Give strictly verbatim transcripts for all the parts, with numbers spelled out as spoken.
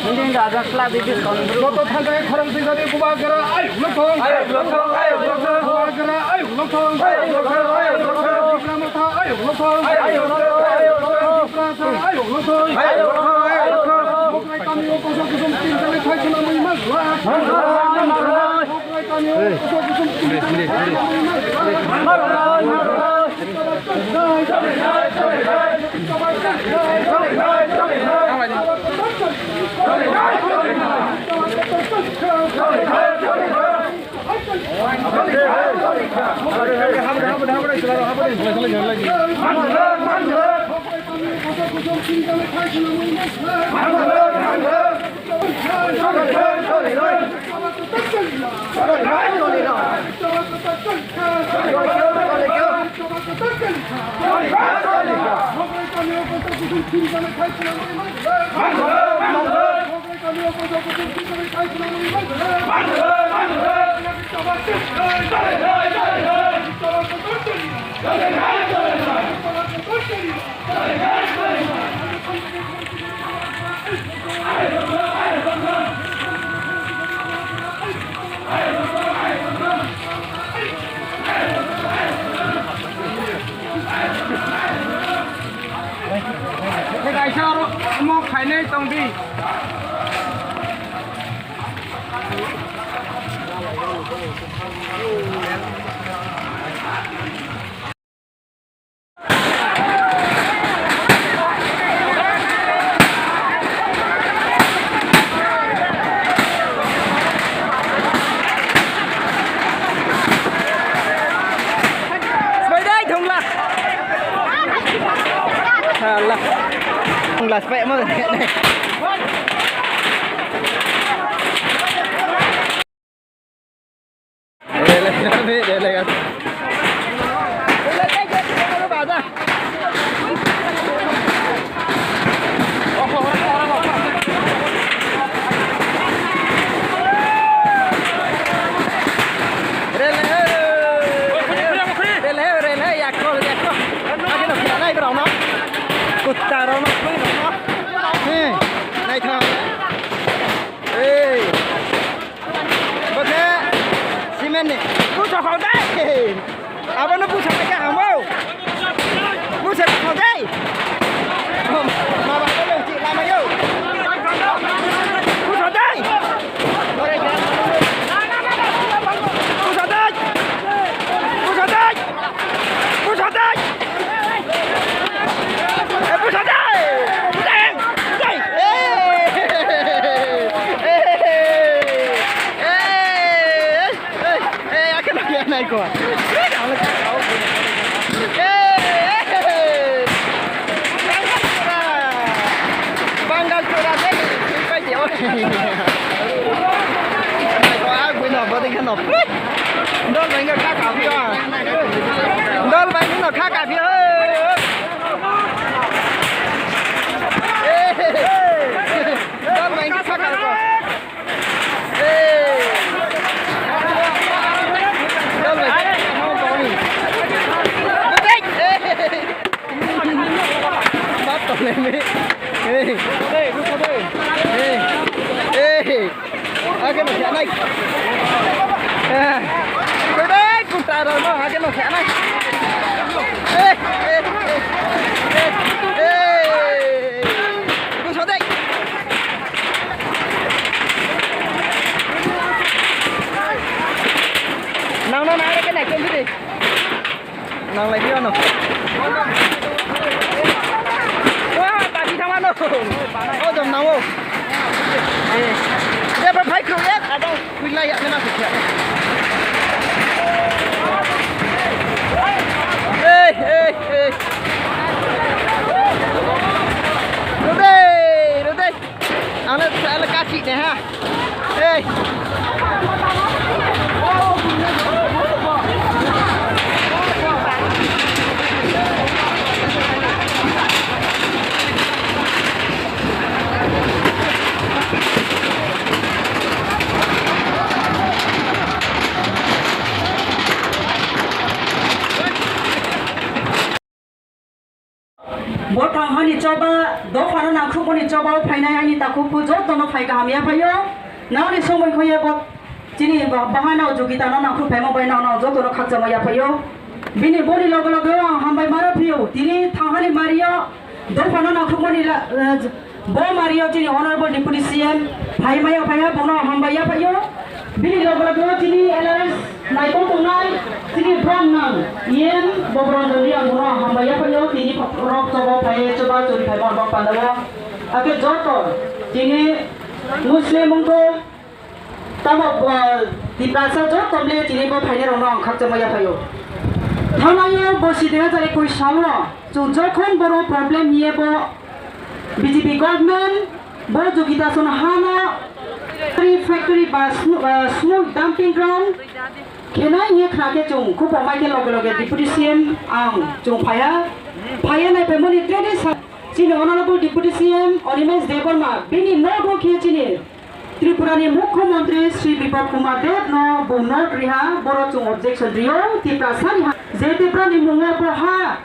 Hindi raja sla bibis kon. Joto thansa khe khorang tui jani Bubagra ayuk lothong. Ayuk lothong, ayuk lothong. Bubagra ayuk lothong. Ayuk lothong, ayuk lothong. Tipra Motha ayuk lothong. Ayuk lothong, ayuk lothong. Tiprasa ayuk lothong. Ayuk lothong, ayuk lothong. Mokrai kami o koso kusum tin kami thai khna mui ma. Mokrai kami o koso kusum tin kami thai khna mui ma. Kaisa aro mo khainai tong di. Sbai dai thongla. Sala. Thongla sbai mo. Rel he, rel he, yakol, yakol. Ake no khe nai brao no. Kutta rao no, koi rao no. He, nai tha. Ei. Bo khe cement ni. Pusa khau dai. Abo no pusa khe hamo. Pusa khau dai. Ma ba ko lo chi lama yo. Pusa dai. Pusa dai. Pusa dai. Pusa dai. Eh, pusa dai. Pusa dai. Pusa dai. Eh. Eh. Eh. Eh. Eh, akheno khe nai ko. Eh, eh, eh. Bangal chura de, pai de, o. Nai ko, a, bui no, bodi kheno. Dol bai no kha ka phi o. Dol bai no kha ka phi o. Eh, dol bai no kha ka phi o. Ake no khe nai. Koi dai, kuta rao no, ake no khe nai. Kuso dai. Nang no nang re khe nai khe di. Nang lai phi ano. Wa, ta di thang ano. O jom nang o. Eh. Dia ba phai kru ya, ada. Khuilai ya, nena khuikhe. Ei, ei, ei. Rodei, rodei. Ang le sa le kasi ne ha. Ei. Bo thangha ni choba, dopha no nangkhruhmo ni choba wo phainai aini takhu phu joto no phai kaham yaphai ou. Nrao ni somoi kho ye bo chini ba-, bahanao jugita no nangkhruh phaimo bai nrao, nrao joto no khakchangma yaphai ou. Bini bo ni loge loge wo ang hambai ma rao phi ou. Tini thangha ni mari yo dopha no nangkhruhmo ni la-, eh, bo mari yo chini Honorable Deputy C M phaimai ya phai ha, bung no hambai yaphai ou. Bini loge loge wo chini L R S naikong tongnai, chini bromnang E M Boboranjan Reang, bung no hambai yaphai ou, tini rok choba phai ye choba chori phaimo bo panda wo. Akhe joto chini Muslim ongtho, tamo, ah, Tiprasa joto mle chini bo phainai rao no ang khakchangma yaphai ou. Thanai yo bosi dui hazar ekush sal wo, chung jokhon boro problem hing ye bo B J P government, bo jugita son ha no factory, factory ba smoke, ah, smoke dumping ground khenai hing ye khna khe chung khupomai khe loge loge Deputy C M ang chung phai ha. Phai ye naiphaimo ni tre di sa chini Honorable Deputy C M Animesh Debbarma bini note wo khe chini Tripura ni Mukhyamantri Sri Biplab Kumar Deb no bung note ri ha, boro chung objection ri ou, Tiprasa ni ha, je Tipra ni mmung wo bo ha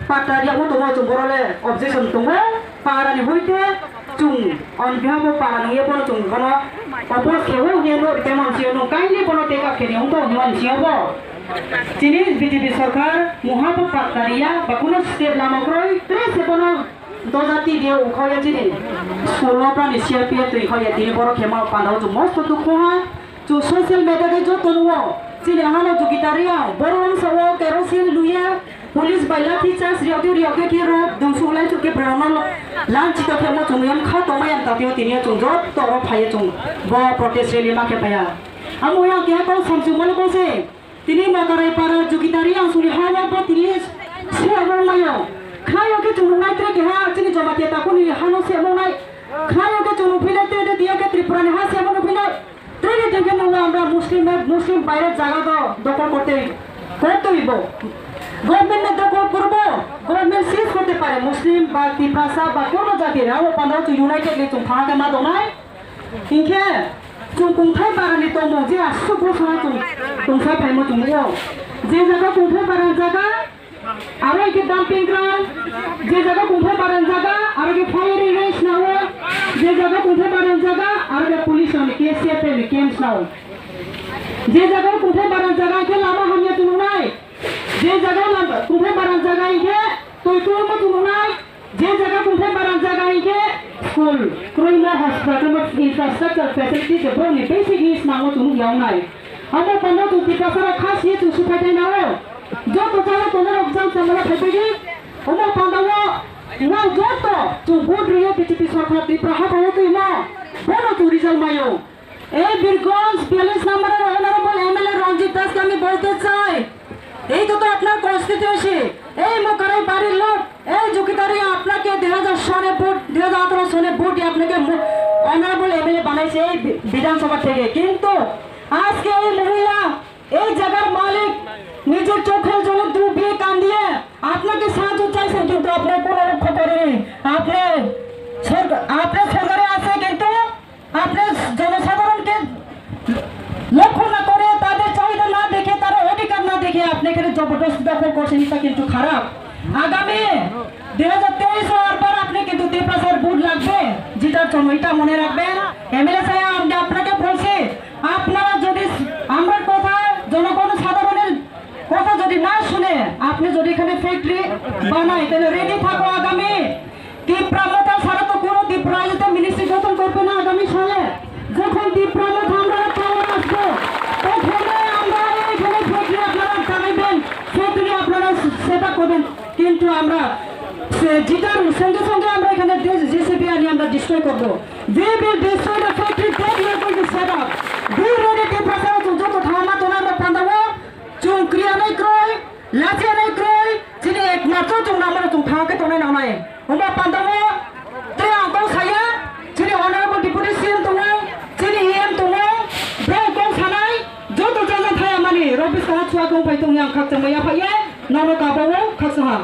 patta ri yagmo tongmo chung boro le objection tong ou, para ni hoite chung on behalf wo para nung ye bono chung bono oppose khe ou hing ye note ri tongmo ni sing yo nung kindly bono take up khe ni ongthou hingmo ni sing yo bo chini B J P sorkar mungha bo patta ri ya, ba kuno step lama kroi, tre se bono doja T V yo ukhaoh ye chini school wo brao ni C R P F tui khaoh ye tini boro khemo panda wo chung mosto dukhu ha. Chung social media khe joto nuh ou. Chini hano jugita ri ya, boro ongsa wo kerosene lu ye, police bai lathi charge ri yag khe, ri yag khe, khe ro dungsuh lai suh khe brao no lanchito khemo chung nuh ya, mkha tongmai ya mta tei yo tini yo chung joto ro phai ye chung bo protest rally ma khe phai ha. Amo ya keha kau samsung mano bo se. Tini Makarai para jugita ri ang suri ha ya bo tini se abo mai yo. Khna yo khe chung nuhnai tre keha chini Jamatia takhu ni ha no se abo nai. Khna yo khe chung nuhphi nai tre de tini yo khe Tripura ni ha se abo nuhphi nai. Tre de tini khe nung আমরা মুসলিম, মুসলিম বাইরে জায়গা তো দখল করতে, করতে হইব। Government ne দখল করব, government seize করতে পারে, মুসলিম বা তিপ্রাসা বা কোনো জাতির, abo panda wo chung unitedly chung thanng khe ma tongnai. Hing khe, chung kongthai bara ni tongmung je asuh bosong wo chung tongsa phaimo chung nuh ou. Je zaga kongthai bara ni zaga, aro khe dumping ground, je zaga kongthai bara ni zaga, aro khe firing range nao, je zaga kongthai bara ni zaga, aro khe police rao ni camp, C R P F ni camp nao. Je zaga kongthai bara ni zaga khe lama hamya chung nuhnai, je zaga kongthai bara ni zaga hing khe toi kroimo chung nuhnai, je zaga kongthai bara ni zaga hing khe school kroimo, hospital kroimo, infrastructure facility je brouh ni basic needs nangmo chung nuh ya ong nai. Abo panda chung Tiprasa rao khasi ye chung suphai thai nao. Joto jala tongnai rao jang samala phaipai di. Omo panda wo nrao joto chung vote ri ye B J P sorkar Tripura ha phai ye tuimo, bono chung result mai ou. এই বীরগঞ্জ বিয়াল্লিশ নম্বরের Honorable M L A রঞ্জিত দাসকে আমি বলতে চাই, এই তো, তো আপনার কনস্টিটিউয়েন্সি, এই মোকারই বাড়ির লোক, এই জুকিদারি আপনাকে দুই হাজার সনে ভোট, দুই হাজার আঠারো সনে ভোট দিয়ে আপনাকে মু-, অনারেবল এমএলএ বানাইছে এই বি-, বিধানসভা থেকে। কিন্তু আজকে এই মহিলা, এই জায়গার মালিক, নিজের চোখের জলে ডুবিয়ে কান্দিয়ে আপনাকে সাহায্য চাইছেন, কিন্তু আপনি কোনো রক্ষা করেনি। আপনি সরকার, আপনার সরকারে আছে, কিন্তু আপনি জনসাধারণকে লক্ষ্য না করে, তাদের চাহিদা না দেখে, তারা অধিকার না দেখে আপনি এখানে জবরদস্তি দখল করছেন, এটা কিন্তু খারাপ। আগামী দুই হাজার তেইশ আরবার আপনি কিন্তু তিপ্রাসার ভোট লাগবে, জেতার জন্য এটা মনে রাখবেন। এমএলএ সাহেব, আমি আপনাকে বলছি, আপনারা যদি আমরার কথা, জনগণ সাধারণের কথা যদি না শুনে, আপনি যদি এখানে ফ্যাক্টরি বানায়, তাহলে রেডি থাকো আগামী তিপ্রা মোথা ছাড়া তো কোনো তিপ্রা রাজ্যতে মিনিস্ট্রি গঠন করবে না আগামী সালে। যখন তিপ্রা মোথা আমরা পাওয়ার আসবো, তখন আমরা এখানে ফ্যাক্টরি আপনারা বানাবেন, ফ্যাক্টরি আপনারা সেট আপ করবেন। কিন্তু আমরা সে জিতার সঙ্গে সঙ্গে আমরা এখানে জেসিবি আনি আমরা ডিস্ট্রয় করবো। We will destroy the factory that we are going to set up. Be ready, Tiprasa, chung joto thama tongnai rao panda wo, chung kriya nai kroi, lachiya nai kroi, chini ekmatro chung nangmo no chung thang khe tongnai nangnai. Omo panda wo tre ang kau saya, chini Honorable Deputy C M tong ou, chini E M tong ou, brao kau sanai, joto jajak thaya mani, rao buskang wo chua kong phai tong yang khakchangma yaphai ye, nrao no kaba wo khakchang ha.